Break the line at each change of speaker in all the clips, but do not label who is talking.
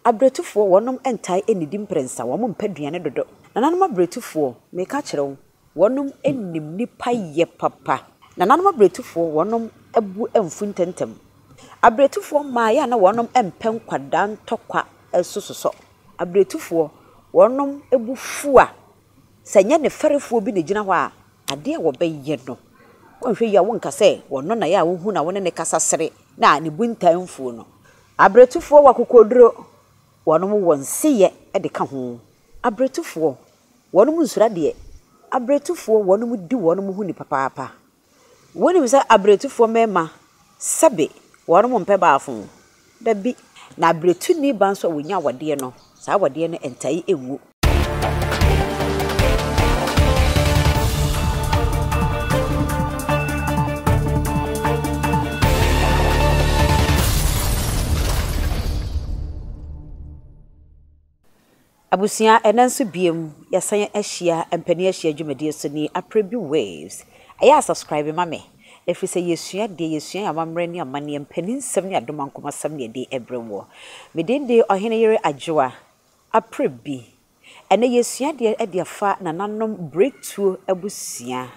Abrɛtufoɔ, wɔnom ntae nnidi mprɛnsa, wɔn mpɛ aduane dodo. Nananom abrɛtufoɔ, meka kyerɛ wo, wɔnom nim nnipa yɛ papa. Nananom abrɛtufoɔ, wɔnom bo mfu ntɛmntɛm. Abrɛtufoɔ mmaa, yɛ a na wɔnom mpɛ nkwadaa ntɔkwa so sosɔ. Abrɛtufoɔ, wɔnom bo fu a, sɛ ɛnyɛ ne fɛrefoɔ bi na ɛgyina hɔ a, adeɛ a wɔbɛyɛ no, woanhwɛ yie a wonka sɛ ɔno na ɛyɛ a wohu no a wo ne no kasa sere na ne bo ntaa mfuo no. Abrɛtufoɔ wɔ akokoɔduro, wɔnom wɔ nseyɛ de ka ho. Abrɛtufoɔ, wɔnom nsuro adeɛ. Abrɛtufoɔ, wɔnom di wɔnom ho ni papaapa. Wonim sɛ abrɛtufoɔ mmarima, sɛbe, wɔnom mpɛ baafo? Dabi. Na abrɛtuni ba nso a wɔnya awadeɛ no, saa awadeɛ no ntae nwu. Abusua, ɛnɛ nso biom yɛasan ahyia mpanin ahyia dwumadie so ni Aprebi Waves. Ɛyɛ a subscribe ma me, ɛfiri sɛ yɛsua deɛ yɛsua yɛn amammerɛ ne amanneɛ, mpanin nsɛm ne adomankomasɛm ne yɛde ɛbrɛ woɔ. Me din de Ɔhene Yere Adwoa. Aprɛ bi. Ɛnnɛ yɛresua adeɛ de afa nananom berɛtuo abusua.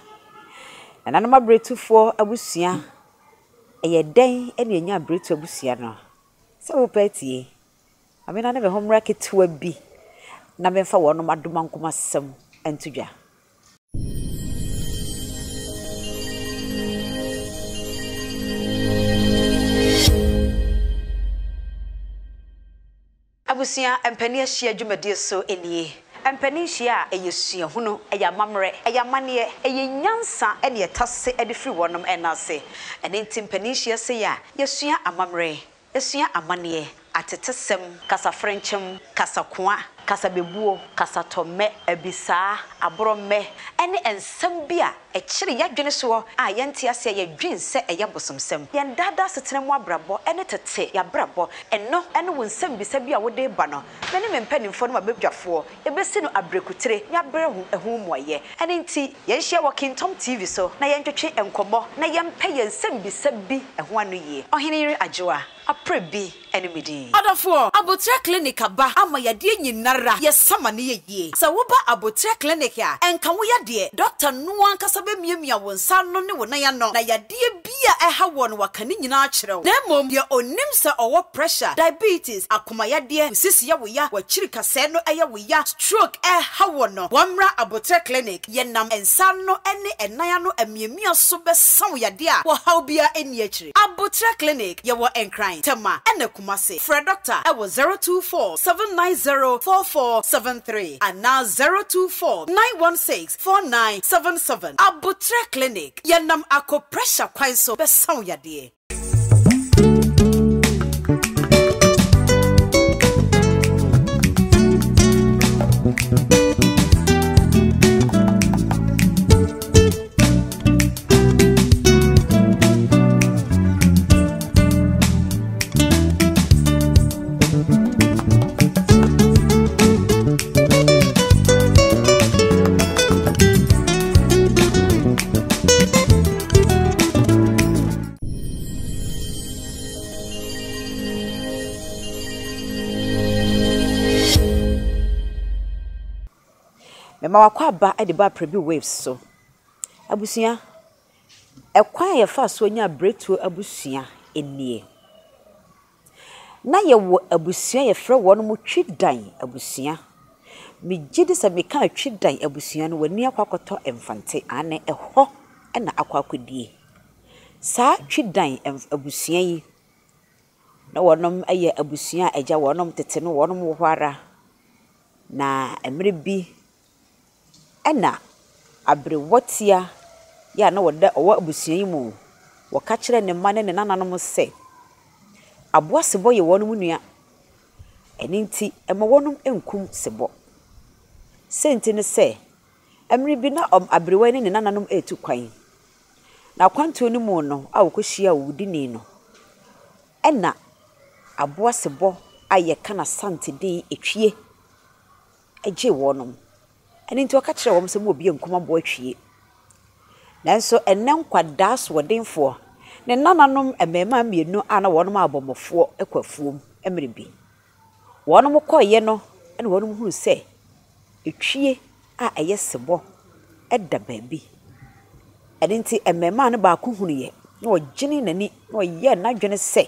Nananom aberɛtufoɔ abusua, ɛyɛ dɛn na yɛnya aberɛtuo abusua no? Sɛ wopɛ atie, ma me nane me ho mmra ketewa bi na memfa wɔnom adomankomasɛm nto dwa. Abusua mpanin ahyia dwumadie so nie. Mpanin nhyia a ɛyɛ suahunu, ɛyɛ amammerɛ, ɛyɛ amanneɛ, ɛyɛ nyansa ɛne ɛtase de firi wɔnom nan ase. Ɛno nti mpanin nhyia sei a, yɛsua amammerɛ, yɛsua amanneɛ, atetesɛm, kasafrenkyem, kasakoa, kasabebuo, kasatɔmmɛ, abisaa, aborɔmmɛ, ɛne nsɛm bi a ɛkyere y'adwene soɔ a yɛnte aseɛ a yɛdwen sɛ ɛyɛ abosomsɛm. Yɛn daadaa asetena mu abrabɔ ne tete y'abrabɔ, ɛno ne wo nsɛmbisa bi a wode reba no, me ne me mpanimfoɔ ne m'abadwafoɔ yɛbɛsi no abrɛkutire ne abrɛ ho ɛho mmuaeɛ. Ɛno nti, yɛnhyia wɔ Kingtom TV so na yɛntwetwe nkɔmmɔ na yɛmpɛ yɛn nsɛmbisa bi ho anoyie. Ɔhene Yere Adwoa. Aprɛ bi ne me din. Ɔdɔfoɔ, Aboterɛ Clinic aba ama yadeɛ nyinara yɛ sa ma no yɛ yie. Sɛ woba Aboterɛ Clinic a, ɛnka wo yadeɛ. Dɔkta no ankasa bɛmiamia wo nsa ano ne wo nan ano na yadeɛ bi a ɛha woɔ no waka ne nyinaa akyerɛ wo. Na mmom deɛ ɔnim sɛ ɔwɔ pressure, diabetes, akoma yadeɛ, wo sisi yɛ wo ya, w'akyiri kasɛɛ no yɛ wo ya, stroke ɛha woɔ no, wɔmmra Aboterɛ Clinic. Yɛnam nsa ano ne ɛnan ano amiamia so bɛsa wo yadeɛ a ɔhaw biara nni akyire. Aboterɛ Clinic, yɛwɔ Nkran, Tema ɛna Kumasi. Frɛ dɔkta ɛwɔ 024 790 4473 anaa 024 916 4977. Aboterɛ Clinic, yɛnam akopressure kwan so bɛsa wo yadeɛ. Mema w'akwaaba de ba Prebi Waves so. Abusua, ɛkwan a yɛfaa so nyaa Bretuo abusua nie. Na yɛwɔ abusua a yɛfrɛ wɔn Twidan abusua. Megye di sɛ meka Twidan abusua no, w'ani akɔ akɔtɔ Mfante. Aane, ɛhɔ na akɔ akɔdie. Saa Twidan abusua yi, na wɔn yɛ abusua a agya wɔn tete no wɔn wɔ hɔ ara. Na mmerɛ bi Ɛna aberewatia yi a na ɔda ɔwɔ abusua yi mu, ɔka kyerɛɛ ne mma ne ne nananom sɛ, aboa sebɔ yɛ wɔn nua, ɛno nti mma wɔn nkum sebɔ. Sei nti ne sɛ, mmerɛ bi na aberewa yi ne ne nananom retu kwan, na akwantuo no mu no a wɔkɔhyiaa owudini no, ɛna aboa sebɔ a yɛka no Asante din Etwie gyee wɔn. Ɛno nti ɔka kyerɛɛ wɔn sɛ, Mo obi nkum aboa twie. Nanso ɛnnɛ nkwadaa asoɔdenfoɔ, ne nananom mmarimaa mmienu a na wɔnom abɔmmɔfoɔ kɔ afuom mmerɛ bi. Wɔnom kɔeɛ no na wɔnom hunu sɛ etwie a ɛyɛ sebɔ da baabi. Ɛno nti mmarimaa no baako hunuiɛ na ɔgyene n'ani na ɔyɛɛ n'adwene sɛ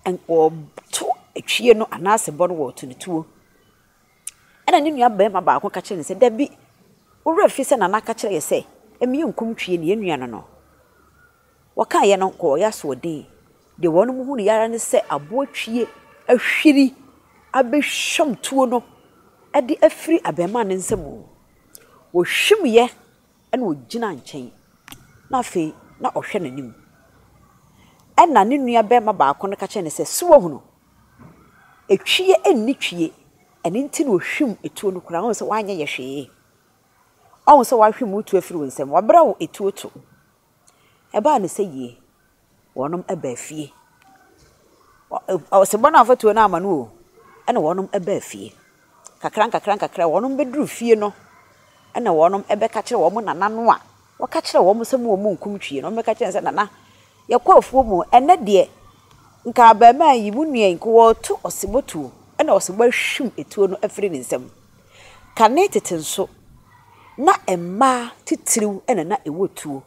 ɔreto etwie no anaa sebɔ no wɔreto no tuo. Ɛnna ne nuabarima baako ka kyerɛɛ no sɛ, Dabi, wo werɛ afi sɛ Nana ka kyerɛɛ yɛn sɛ mma yɛnkum twie ne yɛn nua no no? Wɔkaeɛ no, anka wɔyɛ asoɔden. Deɛ wɔn hunuiɛ ara ne sɛ aboa twie ahwiri abɛhwam tuo no de afiri abarimaa no nsam. Wɔhwimyɛ na ɔgyinaa nkyɛn, na afei na ɔhwɛ n'anim. Ɛnna ne nuabarima baako no ka kyerɛɛ no sɛ, So woahunu? Etwie nni twie. Ɛno nti na ɔhwim etuo no koraa. Woahu sɛ woanyɛ yɛ hwee. Woahu sɛ wahwim wo tuo afiri wo nsam. Wabrɛ wo etuo to. Ɛbaa no sɛ yie, wɔnom baa fie. Ɔsebɔ no amfa tuo no amma no o, ɛna wɔnom baa fie. Kakra nkakra nkakra wɔnom bɛduru fie no, ɛna wɔnom bɛka kyerɛ wɔn nana no a wɔka kyerɛ wɔn sɛ mo wɔn nkum twie no, wɔbɛka kyerɛ no sɛ nana, yɛkɔ afuo mu ɛnɛ deɛ nka abarimaa yi mo nua yi nka wɔreto ɔsebɔ tuo, ɛna ɔsebɔ ahwim etuo no afiri ne nsam. Kane tete nso, na mmaa titiriw na na ɛwɔ tuo.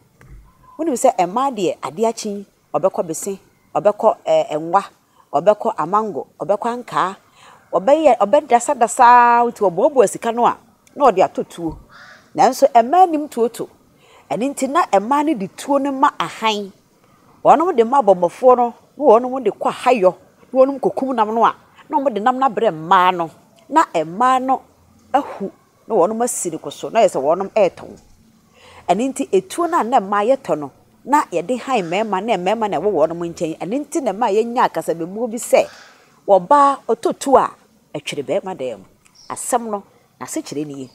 Wonim sɛ mmaa deɛ adeɛ akye yi, ɔbɛkɔ bese, ɔbɛkɔ ɛɛ nwa, ɔbɛkɔ amango, ɔbɛkɔ ankaa, ɔbɛyɛ ɔbɛdasadasa ara nti ɔboaboa sika no a, na ɔde atɔ tuo. Nanso mmaa nnim tuo to. Ɛno nti na mmaa no de tuo no ma ahan. Wɔnom de ma abɔmmɔfoɔ no na wɔnom de kɔ ahayɔ na wɔnom kɔkum nam no a, na wɔde nam no abrɛ mmaa no na mmaa no ahu na wɔnom asi no koso na ayɛ sɛ wɔnom retɔn. Ɛno nti etuo no a na mmaa yɛtɔ no na yɛde han mmarima na mmarima na ɛwɔ wɔnom nkyɛn. Ɛno nti na ɛmaa yɛnyaa kasabebuo bi sɛ, ɔbaa ɔtɔ tuo a, ɛtwere barima dan mu. Asɛm no, n'asekyerɛ nie.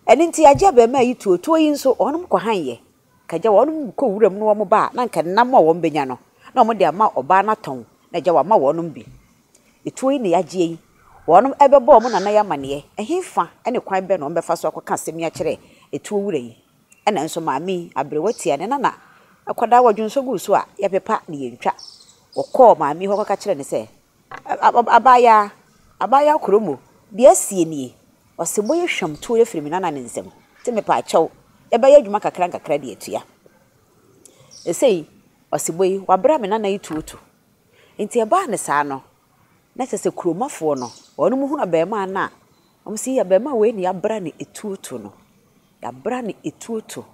Ɛno nti yɛagye abarimaa yi tuo. Tuo yi nso, wɔnom kɔhan yɛ. Nka agya wɔnom kɔ wuram na wɔn ba a, na anka nam a wɔn bɛnya no, na wɔn de ama ɔbaa no atɔn, na agya wama wɔnom bi. Etuo yi na yɛagyeɛ yi, wɔnom bɛbɔ wɔn nana yi amaneɛ, ɛhefa ne kwan bɛn na wɔn bɛfa so akɔka asɛm yi akyerɛ etuo wura yi? Ɛna nso maame yi, aberewa tia ne nana, akwadaa wɔdwonsɔ guu so a, yɛpepa na yɛntwa. Wɔkɔɔ maame yi hɔ kɔka kyerɛɛ no sɛ, Abaayaa, abaayaa Koromo, deɛ asie nie, ɔse bɔ yɛ hwam tuo afiri me nana ne nsam, nti mepaakyɛw, yɛbɛyɛ adwuma kakra nkakra de atua. Seesei, ɔsebɔ yi, wabra me nana yi tuo to. Nti ɛbaa no saa no, na kyerɛ sɛ kuromafoɔ no, wɔn hunu abarimaa no a, wɔn se, abarimaa wei na yɛabra no etuo to no. Yɛabra no etuo to.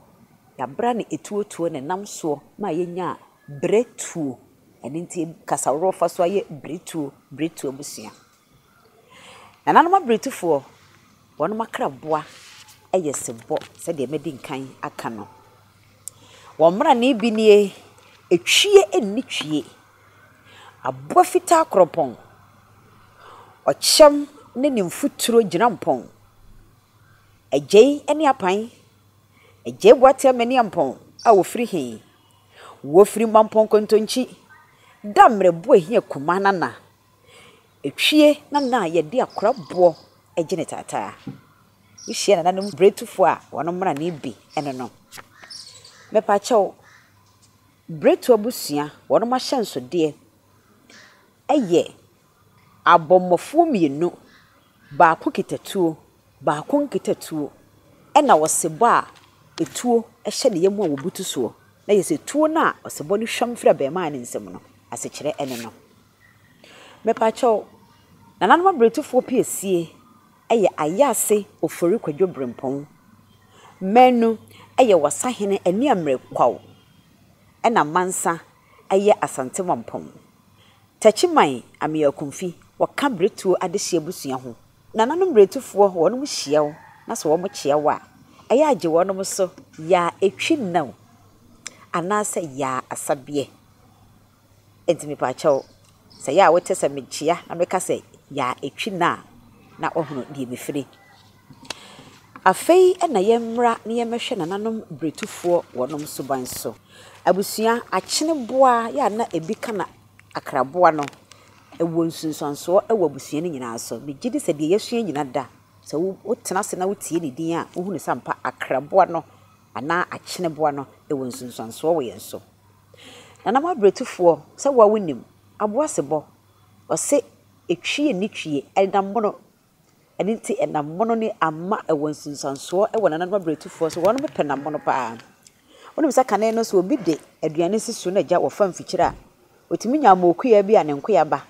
Yɛabra no etuo tuo na ɛnam soɔ ma yɛnyaa berɛ tuo. Ɛno nti kasaworɔ fa so ayɛ berɛ tuo, berɛ tuo abusua. Nananom abiretufoɔ, wɔn akraboa yɛ sebɔ sɛdeɛ madi nkan aka no. Wɔn mmrane bi nie, Etwie nni twie, aboa fitaa korɔpɔn, ɔkyɛm ne ne mfuturo gyina mpɔn, agyei ne apan, agyei boateɛ amaniampɔn a wɔfiri he? Wɔfiri Mampɔn Kontonkyi, da mmerɛboɔ ahia kuma nana. Etwie na na yɛde akora boɔ gye ne taataa. Wohyia nananom biretufoɔ a wɔn mmrane bi ne no. Mepakyɛw, biretu abusua wɔn ahyɛnsodeɛ yɛ abɔmmɔfoɔ mmienu, baako kita tuo, baako nkita tuo, ɛna ɔsebɔ a etuo hyɛ ne yam a wɔbutu soɔ. Na kyerɛ sɛ tuo no a ɔsebɔ no hwam firi abarimaa no nsam no, asekyerɛ ne no. Mepakyɛw, nananom abiretufoɔ piesie yɛ Ayaase Ofori Kwadwo Brempong. Manu yɛ Ɔsahene Aniammerɛ Kwaw ɛna Mansa yɛ Asante Mampong. Takyiman Ameyaw-Akumfi, wɔka Biretuo adehye abusua ho. Nananom biretufoɔ wɔnom hyia wo na sɛ wɔn kyea wo a, ɛyɛ a gye wɔnom so, yaa etwi nna o, anaasɛ yaa asabeɛ. Enti mepaakyɛw, sɛ ɛyɛ a wote sɛ mekyea na meka sɛ Yaa Etwi nna a, na woahunu deɛ mefiri. Afei na yɛmmra na yɛmmɛhwɛ nananom biretufoɔ wɔnom suban so. Abusua, akyeneboa yɛ a na ebi ka na akraboa no, ɛwɔ nsunsuansoɔ wɔ abusua no nyinaa so. Megye di sɛ deɛ yɛasua nyina da, sɛ wotena ase na wotie ne din a, wohunu sɛ ampa akraboa no anaa akyeneboa no wɔ nsunsuansoɔ wɔ yɛn so. Nananom abiretufoɔ, sɛ wo a wonim, aboa sebɔ, ɔse Etwie nni twie, ɛnam mono. Ɛno nti ɛnam mono ne ama ɛwɔ nsunsuansoɔ wɔ nananom abiretufoɔ so. Wɔn pɛ nam mono paa. Wonim sɛ kane no sɛ obi de aduane si so na agya wɔfa mfikyire a, ɔtumi nya amokuya bi a ne nkoya ba.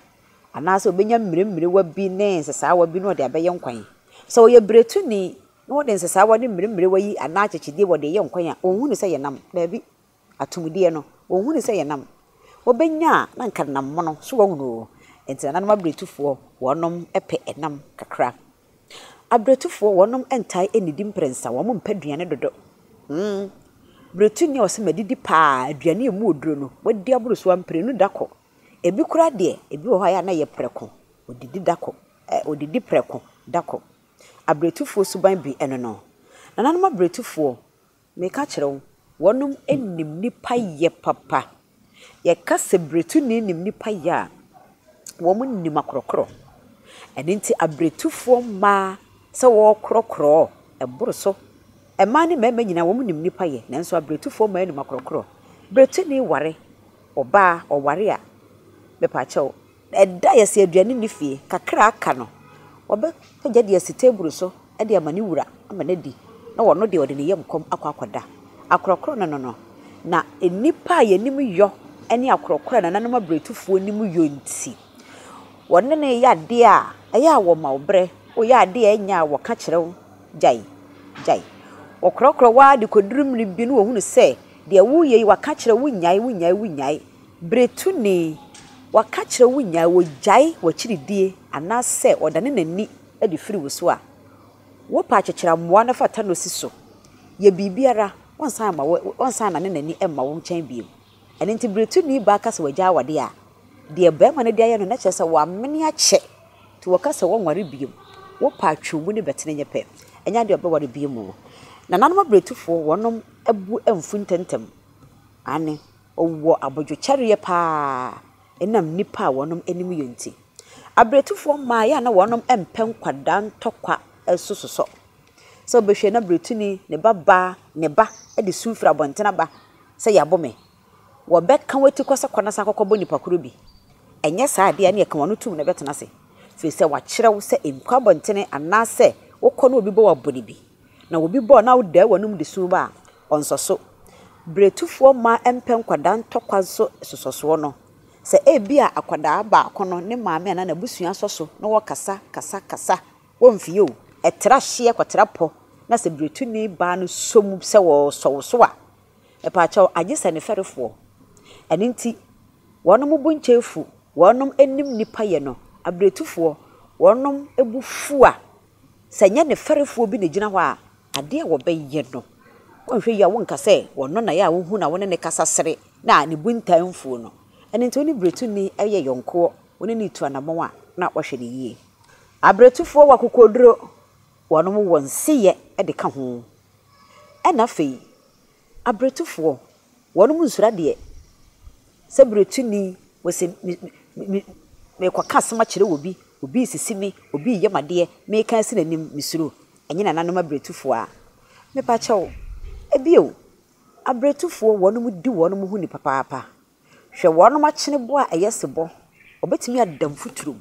Anaasɛ ɔbɛnya mmeremmerewa bi ne nsesaawa bi na ɔde abɛyɛ nkwan. Sɛ ɔyɛ biretuni na ɔde nsesaawa ne mmeremmerewa yi anaa akyekyedeɛ wɔde reyɛ nkwan a, ɔnhu no sɛ ɛyɛ nam. Daabi. Atomdeɛ no, wɔnhu no sɛ ɛyɛ nam. Wɔbɛnya a, na anka nam mono. So woahunu o? Enti nananom abiretufoɔ, wɔnom pɛ nam kakra. Abiretufoɔ, wɔnom ntae nnidi mprɛnsa, wɔn mpɛ aduane dodo. Hmm. Biretuni a ɔsɛ madidi paa, aduane a ɛmu oduro no, wadi aboro so ara mprenu da kɔ. Ebi koraa deɛ, ebi wɔ hɔ a ɛyɛ a na ɛyɛ prɛko, wɔdidi da kɔ, ɛ, wɔdidi prɛko da kɔ. Abiretufoɔ suban bi ne no. Nananom abiretufoɔ, Meka kyerɛ wo, wɔnom nim nnipa yɛ papa. Yɛka sɛ biretuni nim nnipa yɛ a, wɔn nim akorɔkorɔ. Ɛno nti abiretufoɔ mmaa sɛ wɔrekorɔkorɔ ɛboro so. Mmaa ne mmarima nyinaa wɔn nim nnipa yɛ, nanso abiretufoɔ mmaa nim akorɔkorɔ. Biretuni ware ɔbaa, ɔware a, mepaakyɛw, Ɛda a yɛsɛ aduane nni fie, kakra a aka no, ɔbɛpagya de asi table so de ama ne wura ama no adi, na ɔno deɛ ɔde ne yam kɔm akɔ akɔda. Akorɔkorɔ no no no, na nnipa a yɛnim yɔ ne akorɔkorɔ a nananom abiretufoɔ nim yɔ nti, wɔne no reyɛ adeɛ a, ɛyɛ a wɔma wo berɛ. Woyɛ adeɛ a ɛnyɛ a wɔka kyerɛ wo, gyae, gyae. Wɔkorɔkorɔ wo ara de kɔduru mmerɛ bi na wɔhunu sɛ deɛ woreyɛ yi wɔaka kyerɛ wo, wonnyae, wonnyae, wonnyae. Beretuni, waka kyerɛ wo nyaa ogyae w'akyiridie anaasɛ ɔdane n'ani de firi wo so a, wopɛ akyekyere amoa no fata no si so. Yɛ biribiara, ɔnsan mma wo, ɔnsan nnane n'ani mma wo nkyɛn bio. Ɛno nti beretuni baa ka sɛ wagyae awadeɛ a, deɛ barima no de ayɛ no na kyerɛ sɛ wamene akyɛ. Nti wɔka sɛ wɔnware bio. Wopɛ atwe wo mu ne bɛtene nyɛ pɛ. Ɛnyɛ adeɛ a ɔbɛware bio mu. Nananom aberetufoɔ wɔnom bo amfu ntɛmntɛm. Aane. Wɔwɔ abodwokyɛreɛ paa ɛnam nnipa a wɔnom anim yɛ nti. Abiretufoɔ mmaa yɛ a na wɔnom mpɛ nkwadaa ntɔkwa so sosɔ. Sɛ wobɛhwɛ na biretuni ne ba baa ne ba de su firi abɔnten aba sɛ yɛabo me. Wɔbɛka w'ati kɔ sɛ kɔ na san kɔkɔbɔ nipa koro bi. Ɛnyɛ saa adeɛ a ne yɛka wɔn ano tum na ɛbɛtena ase. Firi sɛ wɔakyerɛ wo sɛ nkɔ abɔntene anaasɛ wokɔ na obi bɔ wo abɔ no bi. Na obi bɔ na wodaa w'anom de su ba a, ɔnsɔ so. Biretufoɔ mmaa mpɛ nkwadaa ntɔkwa nso sosɔsoɔ no. Sɛ ebia akwadaa baako no ne maame anaa n'abusua sɔ so na wɔkasa kasa kasa, wɔmfie o, ɛtra hyeɛ kɔtra pɔ na sɛ biretuni baa no sɔ mu sɛ wɔresɔ wo so a, mepaakyɛw agye sɛ ne fɛrefoɔ. Ɛno nti, wɔnom bo nkyɛ fu, wɔnom nim nnipa yɛ no, abiretufoɔ, wɔnom bo fu a, sɛ ɛnyɛ ne fɛrefoɔ bi na ɛgyina hɔ a, Adeɛ a wɔbɛyɛ no, woanhwɛ yie a wonka sɛ ɔno na ɛyɛ a wohu no a wo ne no kasa sere na ne bo ntaa mfuo no. Ɛno nti wo ne biretuni yɛ yɔnkoɔ, wo ne no retu anammɔn a, na woahwɛ no yie. Abiretufoɔ wɔ akokoɔduro, wɔnom wɔ nseyɛ de ka ho. Ɛna afei, Abiretufoɔ, wɔnom nsuro adeɛ. Sɛ biretuni, wɔse me me me merekɔka asɛm akyerɛ obi, obi resisi me, obi reyɛ me adeɛ, mereka asi n'anim, mesuro. Ɛnyɛ nananom abiretufoɔ a. Mepa kyɛw, bio, abiretufoɔ wɔnom di wɔnom ho ni papaapa. Hwɛ wɔnom akyeneboɔ a ɛyɛ sebɔ. Ɔbɛtumi ada mfuturo mu,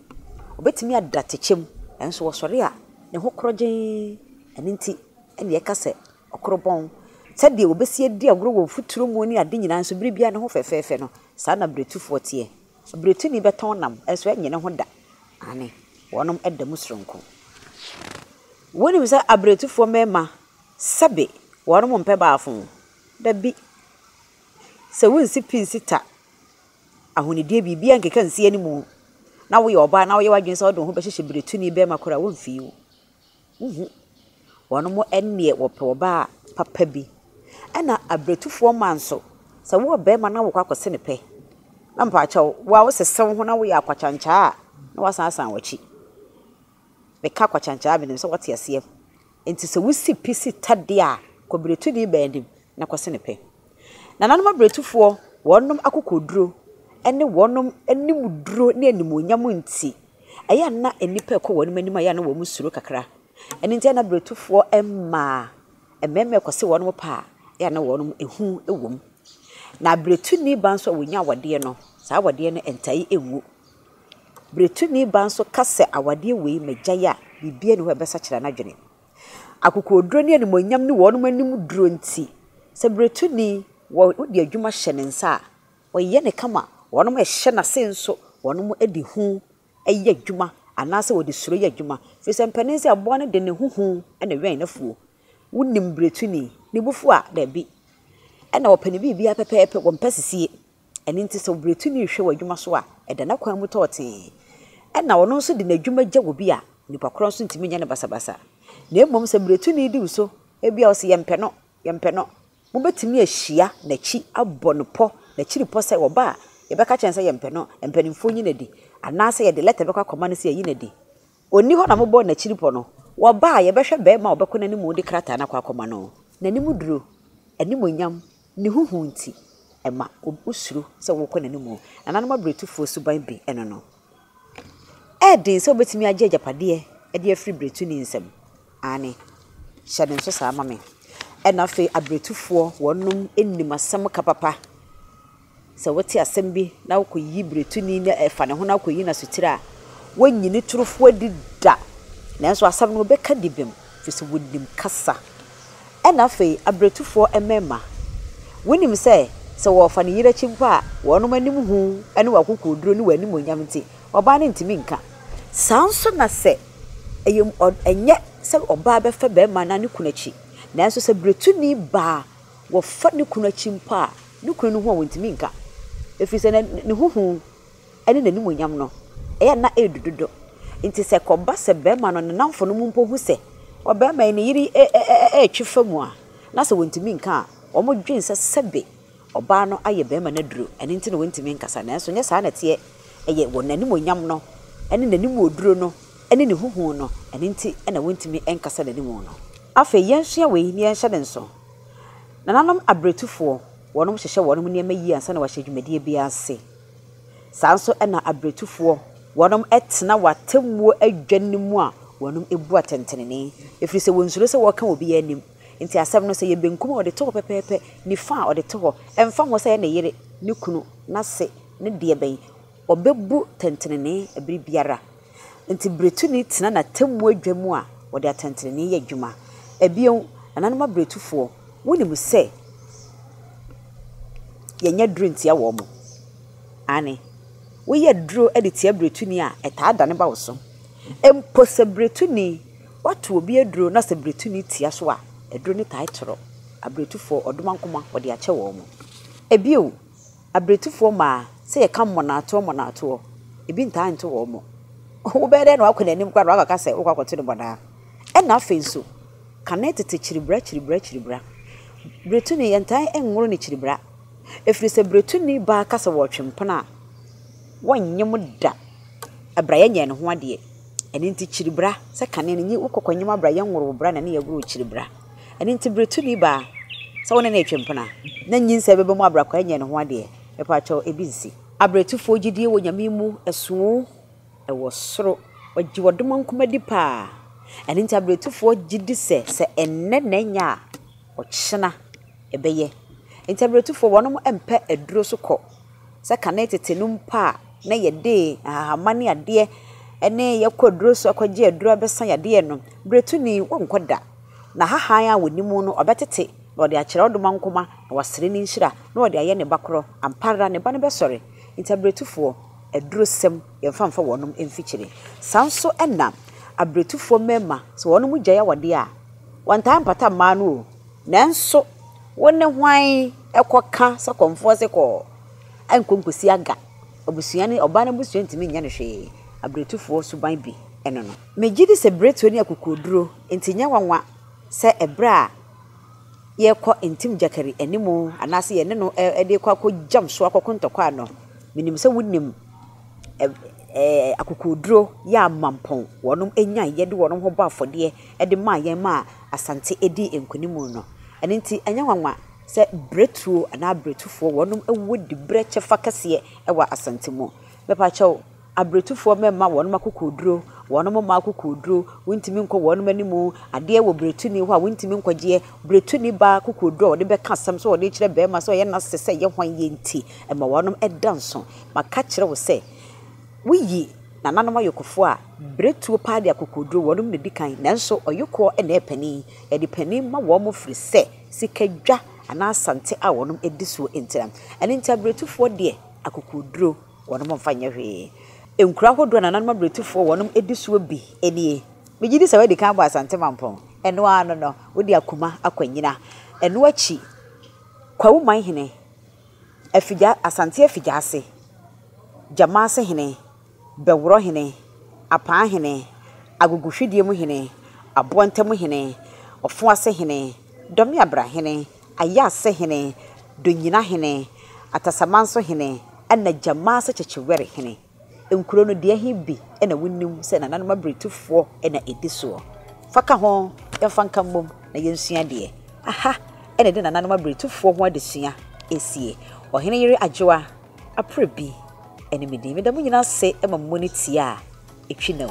ɔbɛtumi ada atɛkyɛ mu, nanso ɔsɔre a, ne ho korɔgyenn. Ɛno nti na yɛka sɛ ɔkorɔbɔn. Sɛdeɛ ɔbɛsi adi agorɔ wɔ mfuturo mu ne ade nyinaa nso, berɛ biara ne ho fɛfɛɛfɛ no, saa na abiretufoɔ teɛ. Abiretuni bɛtɔn nam nso ɛnyɛ ne ho da. Aane, wɔnom da mu soronko. Wonim sɛ abiretufoɔ mmarima, sɛbe wɔnom mpɛ baafo? Dabi. Sɛ wonsi pi nsi ta, ahonidie biribiara nkeka nsi anim na woyɛ ɔbaa na woyɛ w'adwene sɛ wode wo ho bɛhyehyɛ biretuni bɛrima koraa a, womfii wo. Wonhu. Wɔnom nneɛ wɔpɛ ɔbaa papa bi. Ɛna abiretufoɔ mmaa nso, sɛ wowɔ bɛrima na wokɔ akɔse ne pɛ, na mpaakyɛw, wo a wosese wo ho na woyɛ akwakyankyaa a, na woasan asan w'akyi. Meka akwakyankyaa a, menim sɛ woate aseɛ. Enti sɛ wosi pi si ta deɛ a, kɔ biretuni baa anim na kɔse ne pɛ. Nananom abiretufoɔ, wɔnom akokoɔduro ne wɔnom animduro ne animuonyam nti, ɛyɛ a na nnipa ɛkɔ wɔnom anim a ɛyɛ a na wɔn suro kakra. Ɛno nti na abiretufoɔ mmaa mmarima ɛkɔse wɔnom pɛ a, ɛyɛ a na wɔnom ehu wɔ mu. Na abiretuni ba nso a wɔnya awadeɛ no, saa awadeɛ no ntae nwu. Beretuni ba nso ka sɛ awadeɛ wei magyae a, biribiara nni hɔ a ɛbɛsakyera n'adwene. Akokoɔduro ne animuonyam ne wɔn anim duro nti, sɛ beretuni wɔ wode adwuma hyɛ ne nsa a, ɔyɛ no kama. Wɔn a ɛhyɛ n'ase nso, wɔn de hu yɛ adwuma anaasɛ wɔde suro yɛ adwuma. Ɛfiri sɛ mpanin sɛ aboa no de ne ho hu na ɛwɛn n'afuo. Wonim beretuni, ne bo fu a, dabi. Ɛna ɔpɛ ne biribiara pɛpɛɛpɛ, wɔmpɛ sisie. Ɛno nti sɛ obiretuni rehwɛ w'adwuma so a, ɛda n'akwan mu tɔɔtee. Ɛna ɔno nso de n'adwuma gya obi a, nipa korɔ nso ntumi nyɛ no basabasa. Na mmom sɛ biretuni di wo so, ebia ɔse yɛmpɛ no, yɛmpɛ no. Mobɛtumi ahyia n'akyi abɔ no pɔ, n'akyiri pɔ sɛ ɔba a, yɛbɛka kyerɛ no sɛ yɛmpɛ no, mpanimfoɔ nyi no adi. Anaasɛ yɛde lɛtɛ bɛkɔ akɔma no sɛ yɛayi no adi. Ɔnni hɔ na mobɔɔ n'akyiri pɔ no. Wɔba a, yɛbɛhwɛ barima a ɔbɛkɔ n'anim de krataa no akɔ akɔma no. N'anim duro, animuonyam, ne ho hu nti, ɛma wosuro sɛ wokɔ n'anim. Nananom abiretufoɔ suban bi ne no. Ɛyɛ den sɛ wobɛtumi agye agyapadeɛ de afiri biretuni nsam. Aane, hyɛ no nso saa ma me. Ɛna afei abiretufoɔ, wɔnom nim asɛm ka papa. Sɛ wote asɛm bi na wokɔyi biretuni na ɛfa ne ho na wokɔyi no asotire a, wonnyi ne torofo adi da. Nanso asɛm no wɔbɛka di bem, ɛfiri sɛ wɔnim kasa. Ɛna afei abiretufoɔ mmarima, wonim sɛ, sɛ wɔrefa ne yere akyi mpo a, wɔnom anim hu ne wɔn akokoɔduro ne wɔn animuonyam nti, ɔbaa no ntumi nka. Saa nso na sɛ ɛyɛ ɛnyɛ sɛ ɔbaa bɛfa barima anaa ne kunu akyi, nanso sɛ biretuni baa wɔfa ne kunu akyi mpo a, ne kunu no ho a wɔntumi nka, ɛfiri sɛ ne ho hu ne n'animuonyam no, ɛyɛ a na ɛredu dodo. Nti sɛ ɛkɔba sɛ barima no ne nnamfonom mpo hu sɛ ɔbarima yi ne yere retwe fa mu a, na sɛ wɔntumi nka a, wɔdwene sɛ sɛbe ɔbaa no ayɛ barima no aduro, ɛno nti na wɔntumi nkasa. Nanso nyɛ saa na ɛteɛ. Ɛyɛ wɔn animuonyam no ne n'animuoduro no ne ne ho hu no, ɛno nti na wɔntumi nkasa n'anim no. Afei yɛnsua wei na yɛnhyɛ no nso. Nananom abiretufoɔ, wɔnom hyehyɛ wɔnom nneɛma yie ansa na wɔahyɛ dwumadie biara ase. Saa nso na abiretufoɔ, wɔnom tena wɔ atemmuo adwa no mu a wɔnom bu atɛntenenee, ɛfiri sɛ wɔnsuro sɛ wɔka obiara anim. Nti asɛm no sɛ ɛyɛ benkum a wɔde to hɔ pɛpɛɛpɛ, nifa a wɔde to hɔ, ɛmfa ho sɛ ɛyɛ ne yere, ne kunu, n'ase, ne deɛ bɛn, wɔbɛbu tɛntenenee ɛberɛ biara. Enti beretuni tena n'atemmu adwa mu a, ɔde atɛntrenee yɛ adwuma. Bio, nananom aberetufoɔ, wonim sɛ yɛnyɛ aduro ntia wɔn. Aane, woyɛ aduro de tia beretuni a, ɛtaa dane ba wo so. Mpo sɛ beretuni, woato obi aduro na sɛ beretuni tia so a, aduro no taa toro. Aberetufoɔ, ɔdomankoma, wɔde akyɛ wɔn. Bio, Abiretufoɔ mmaa, sɛ yɛka mmɔnaatoɔ mmɔnaatoɔ, ebi ntaa nto wɔn mo. Wobɛyɛ dɛn na woakɔ n'anim koraa na woakɔka sɛ wokɔ akɔto no bɔnaa? Ɛna afei nso, kane tete kyiribra kyiribra kyiribra. Biretuni, yɛntaa nworo no kyiribra. Ɛfiri sɛ biretuni baa ka sɛ wɔretwe mpena a, wɔnnyem da. Abira yɛnyɛɛ ne ho adeɛ. Ɛno nti kyiribra, sɛ kane no, wokɔ kɔnyem abira yɛnworo wo bra na ne yɛworo wo kyiribra. Ɛno nti bere tumi ba a, sɛ wo ne no retwe mpena, na nyinsɛn bɛba mu abra kwan nyɛ ne ho adeɛ, mepaakyɛw, ebi nsi. Abrɛtufoɔ gyidie wɔ Nyame mu ɛso ɛwɔ soro, wɔgye wɔdomankoma di paa. Ɛno nti abrɛtufoɔ gyidi sɛ, sɛ ɛnnɛ na ɛnyɛ a, ɔkyena ɛbɛyɛ. Nti abrɛtufoɔ wɔnom mpɛ aduro so kɔ. Sɛ kane tete no mpo a, na yɛde nhahamma ne adeɛ ne yɛkɔ aduro so akɔgye aduro abɛsa yadeɛ no, berɛtuni wɔnkɔ da. Na hahan a wɔnim no, ɔbɛtete na ɔde akyerɛ ɔdomankoma na wasrɛ ne nhyira na ɔde ayɛ ne ba korɔ. Ampa ara ne ba no bɛsɔre. Nti aberɛtufoɔ, adurosɛm, yɛmfa mfa wɔnom mfikyire. Saa nso na aberɛtufoɔ mmarima, sɛ wɔnom gyae awadeɛ a, wɔntaa mpata mmaa no o. Nanso wo ne hwan kɔka sɛ kɔmfoɔ se kɔ nkɔ nkɔsi aga? Abusua no, ɔbaa no abusua ntumi nyɛ no hwee. Abiretufoɔ suban bi ne no. Megye di sɛ biretuo ne akokoɔduro nti nyɛ nwanwa sɛ ɛberɛ a yɛrekɔ Ntim Gyakari anim anaasɛ yɛne no de rekɔ akɔgyam so akɔko ntɔkwa no, menim sɛ wonim akokoɔduro yɛ amampɔn wɔnom nyaeɛ de wɔnom ho bɔɔ afɔdeɛ de maa yɛn maa Asante dii nkunim no. Ɛno nti, ɛnyɛ nwanwa sɛ berɛtuo anaa berɛtufoɔ wɔnom wɔ diberɛ kyɛfa kɛseɛ wɔ Asante mu. Mepakyɛw, aberɛtufoɔ mɛmma wɔnom akokoɔduro, wɔnom mma akokoɔduro, wontumi nkɔ wɔnom anim, adeɛ wɔ berɛtuni hɔ a wontumi nkɔgyeɛ, berɛtuni ba akokoɔduro a ɔde bɛka asɛm sɛ ɔde rekyerɛ barima sɛ ɔyɛ n'ase sɛ ɛyɛ hwan yɛ nti, ɛma wɔnom da nso. Maka kyerɛ wo sɛ, woyi. Nananom ayɔkofoɔ a, berɛ tuo paa de akokoɔduro wɔnom na ɛdi kan, nanso ɔyokoɔ na ɛyɛ panin. Yɛde panin ma wɔn firi sɛ sika dwa anaa asante a wɔnom di soɔ ntira. Ɛno nti abiretufoɔ deɛ akokoɔduro wɔnom mfa nyɛ hwee. Nkuro ahodoɔ a nananom abiretufoɔ wɔnom di soɔ bi nie. Megye di sɛ woadi kan abɔ Asante Mampɔn. Ɛno ara no no, wode akuma akɔ anyina. Ɛno akyi, Kwawu Manhene, Afigya, Asante Afigyaase, Gyamaase Hene, Bɛworɔ Hene, Apaa Hene, Agogohwidiem Hene, Aboantam Hene, Ɔfoase Hene, Dɔmeabra Hene, Ayaase Hene, Donyina Hene, Atasamanso Hene, ɛna Gyamaase Kyekyewere Hene. Nkuro no, deɛ he bi na wonim sɛ nananom abiretufoɔ na ɛdi soɔ? Fa ka ho, yɛmfa nka mmom na yɛnsua adeɛ. Aha na ɛde nananom abiretufoɔ ho adesua resie. Ɔhene yere Adwoa Aprebi ne me din. Meda mo nyinaa ase ma mo ani tia a ɛtwi no.